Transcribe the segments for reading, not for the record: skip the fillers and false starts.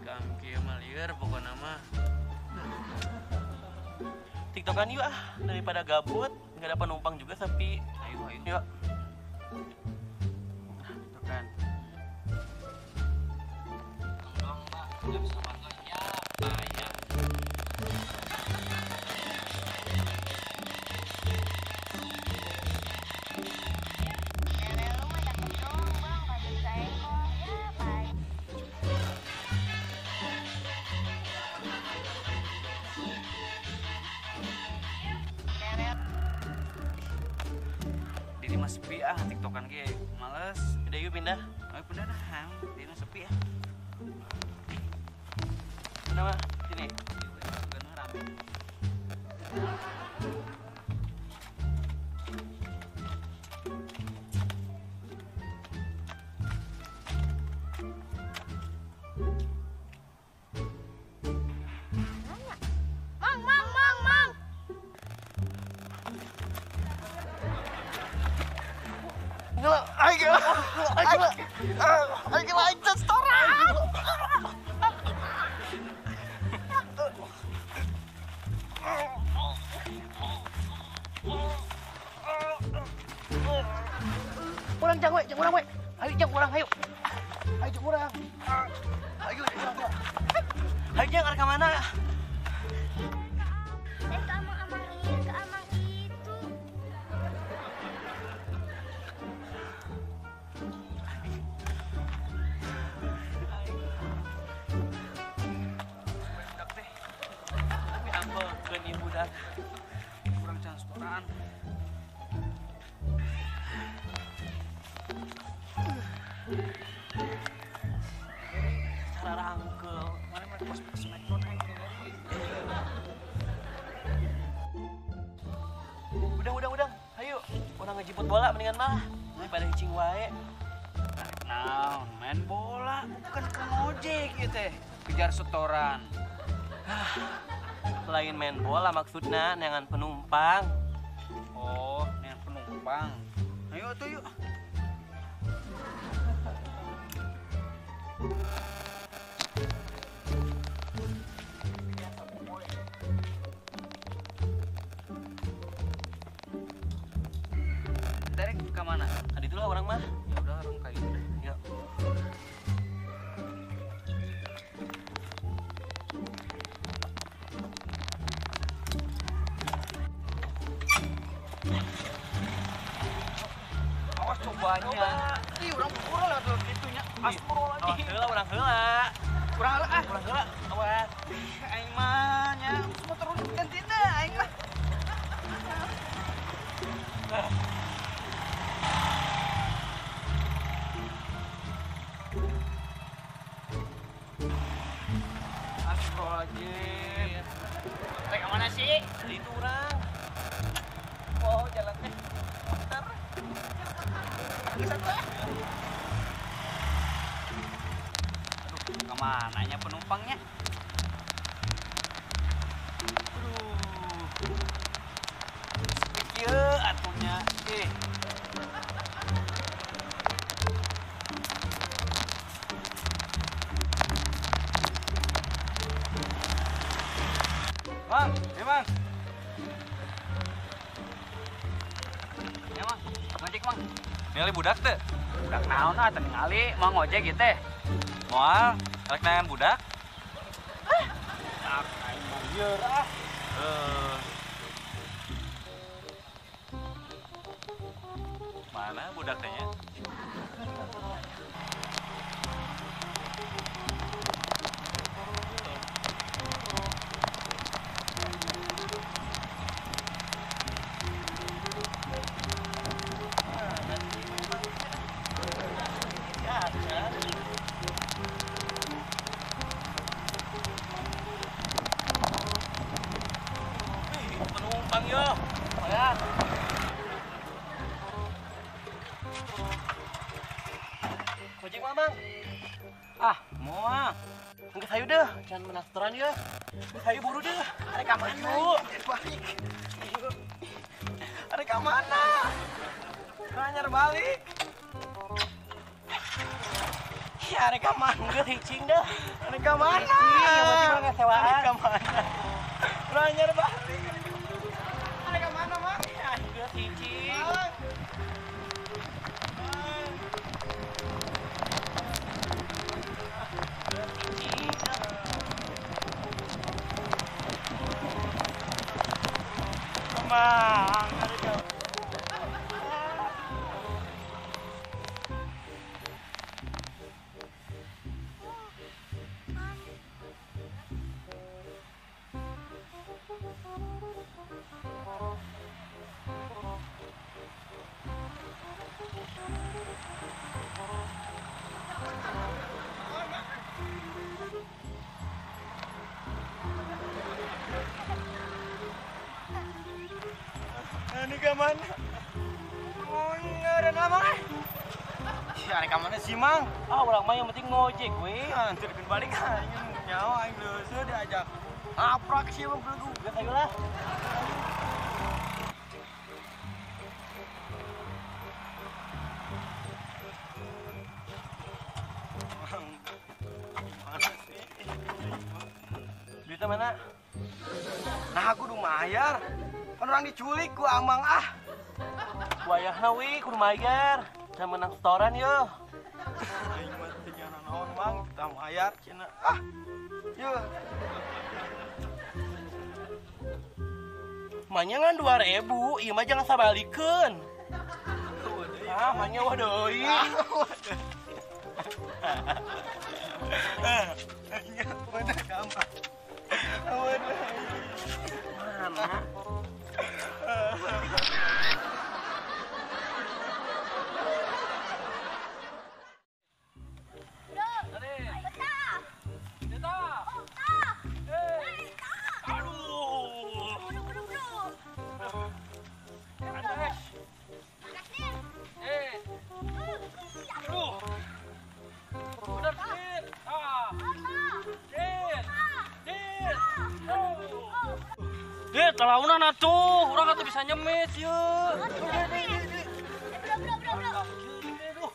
Jam kieu mah lieur pokona mah. TikTokan yuk ah, daripada gabut, nggak ada penumpang juga sepi. Ayo ayo. Yuk. TikTokan. Tolong Mbak, nggak bisa bantu ya, payah. Cewek lu mah cakep doang bang, kagak bisa ekor. Ya payah. Diri mah sepi ah, TikTokan ge males. Udah yuk pindah. Ayo pindah dah, diri mah sepi ah. Mana mah? Sini. Bukan rame. Mang, mang, mang, mang. Gila, ayo gila, ayo gila, ayo gila, ayo setoran. Urang jang we, jang urang we. Ayo jang urang, ayo. Ayo jang urang. Ayo jang urang. Ayo jang arek ka mana? Ke amang-amang ini, ke amang itu. Budak teh, Tapi ampekeun ieu budak. kurang can setoran. Cara rangkel. Mana mah pas smackdown aing ningali. Udah. Ayo, urang ngejemput bola mendingan mah daripada hicing wae. Naon, main bola bukan ke ngojek ieu teh. Kejar setoran. Lain main bola maksudna neangan penumpang. Oh, neangan penumpang. Ayo tuh yuk. Derek ke mana? Tadi dulu orang mah. Ya udah orang kayak gitu deh. Yuk. Awas cobanya. Ih, orang pura lah tuh gitunya. Astagfirullahaladzim. Awas heula urang heula. Kurang heula ah. Urang heula. Awas. Ih, aing mah nya semua terus ganti dah aing mah. Astagfirullahaladzim. Rek ke mana sih? Itu urang. Oh, jalan teh. Bentar. Aduh, kemananya penumpangnya? Aduh. Sepi atunya. Eh. Bang, ya bang. Ya bang, ngojek bang. Ningali budak teh? Budak naon ah, teu ningali, mau ngojek ieu teh. Moal, rek neangan budak. Ah, aing mah lieur ah. Mana budak teh nya? Penumpang yo. Ya. Gojek mah, Bang. Ah, moal. Enggeus hayu deh, jangan menakteran ya. Hayu buru deh. Arek ka mana? Balik. Arek ka mana? Nanyar balik. Ya arek ka mana? Geus hicing dah. Arek ka mana? Yang penting urang sewaan. Arek ka mana? Urang anyar balik. Arek ka mana, Mang? Geus hicing. Mang, arek ka. Ini ke mana? Ada nama? Si arek ka mana sih, Mang? Ah, urang mah yang penting ngojek we. Anjir balik aing nyawa aing leuseut diajak. Aprak sih bang belegu. Geus ayo lah. Mana sih? Duitnya mana? Nah, aku udah mayar. Kan orang diculik ku amang ah. Wayahna we kudu mayar. Saya menang setoran yo. Aing mah teu naon Mang, kita mayar cenah. Ah. Yo. Manya ngan 2000, ieu mah jangan sabalikeun. Ah, manya wah deui. Mana gampang. Mana? Talaunan atuh, urang atuh bisa nyemis yeuh. Bro.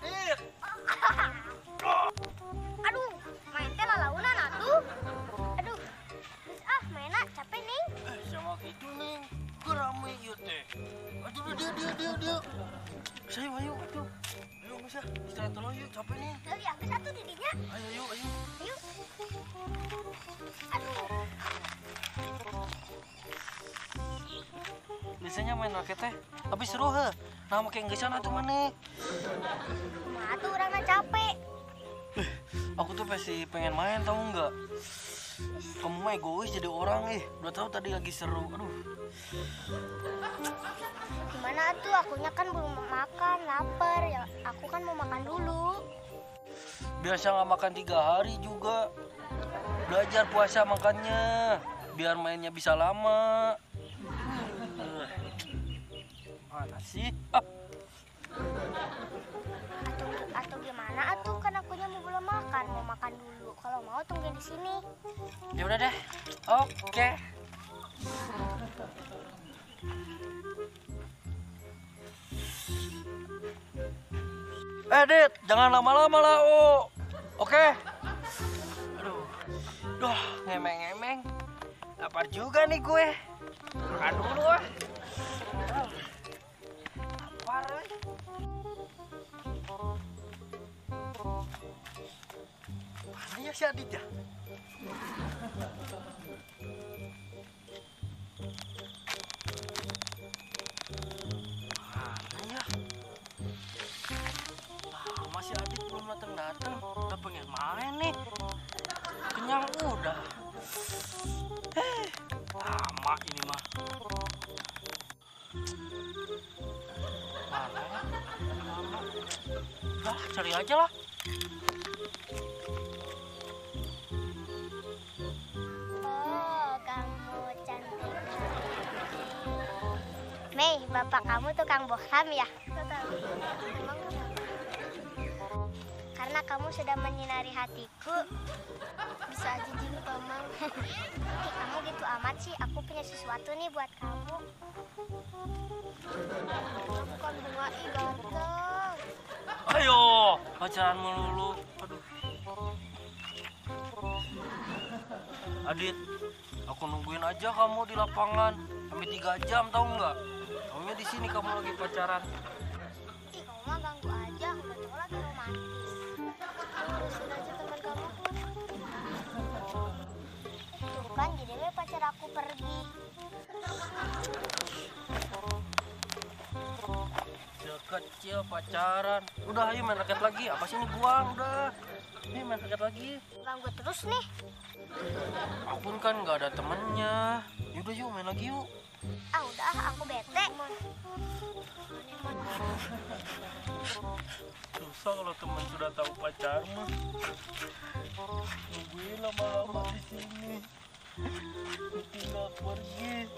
Dit. Aduh, main teh lalaunan atuh. Aduh, geus ah mainna capek ning. Sama kitu ning, keur rame ieu teh. Aduh, dia. Saya ayo atuh. Ayo geus ah, istirahat dulu yuk, capek nih. Heuh, ya geus atuh di dinya. Ayo, ayo. Ayo. Aduh. Biasanya main raket teh, tapi seru heuh. Nah, make geusan atuh maneh. Kumaha tuh urangna capek. Aku tuh pasti pengen main tahu nggak? Kamu mah egois jadi orang ih. Udah tahu tadi lagi seru. Aduh. Gimana tuh akunya kan belum makan, lapar ya. Aku kan mau makan dulu. Biasa nggak makan 3 hari juga. Belajar puasa makannya, biar mainnya bisa lama. Mana sih? Ah. Atau gimana atuh kan akunya mau belum makan, mau makan dulu. Kalau mau tungguin di sini. Ya udah deh. Oke. Dit, jangan lama-lama lah, oh. Oke. Aduh. Duh, ngemeng-ngemeng. Lapar juga nih gue. Makan dulu ah. Lapar. Mana ya si Adit ya? Mana ya? Lama si Adit belum datang-datang. Udah pengen main nih. Kenyang udah. Lama ini mah. Mana ya? Lama. Udah, cari aja lah. Oh, kamu cantik. Mei, bapak kamu tukang bohlam ya? Emang kenapa? Karena karena kamu sudah menyinari hatiku. Bisa aja jadi paman. Ih, kamu gitu amat sih. Aku punya sesuatu nih buat kamu. Bukan bunga, ih ganteng. Ayo, pacaran melulu. Aduh. Adit, aku nungguin aja kamu di lapangan sampai 3 jam, tahu nggak? Taunya di sini kamu lagi pacaran. Ih, kamu mah ganggu aja, udah tahu lagi romantis. Urusin aja teman kamu. Tuh kan, jadi gue pacar aku pergi. Kecil pacaran. Udah, ayo main raket lagi. Apa sih ini buang, udah. Ini main raket lagi. Ganggu terus nih. Aku kan nggak ada temennya. Yaudah yuk main lagi yuk. Ah udah, aku bete. Susah kalau teman sudah tahu pacar mah. Nungguin lama-lama di sini. Tinggal pergi.